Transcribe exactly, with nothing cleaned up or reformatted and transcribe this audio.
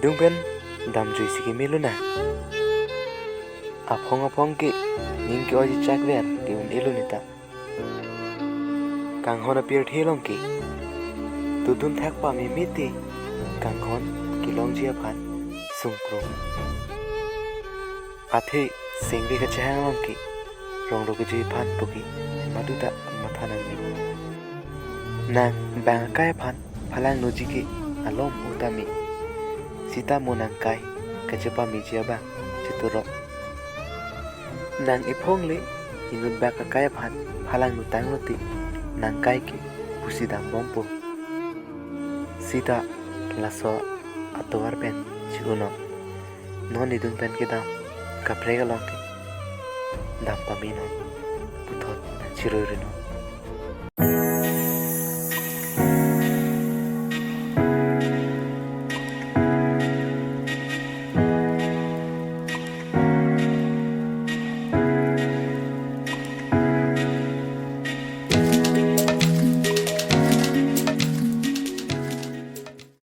Nidung pen damjui si kemelo nang. Aphong aphong ke ning ke-oi chak ver ke un-elo neta. Kanghon apirthe along ke todun thak pameme te kanghon kelongji aphan sungkrung. Athe sengve kachehang along ke rong rokiji aphan puke maduta matha nangme. Nang bang akai aphan phalangnoji ke alom utame. Sita mo nangkai kachepameji abang cheturok. Nang ephong le inut bak akai aphan phalangno tanglo te nangkai ke pusi dambompo. Sita laso atovar pen chi-uno. Non nidung pen kedam kaprek along ke dam pame non. Puthot chiroi rinon.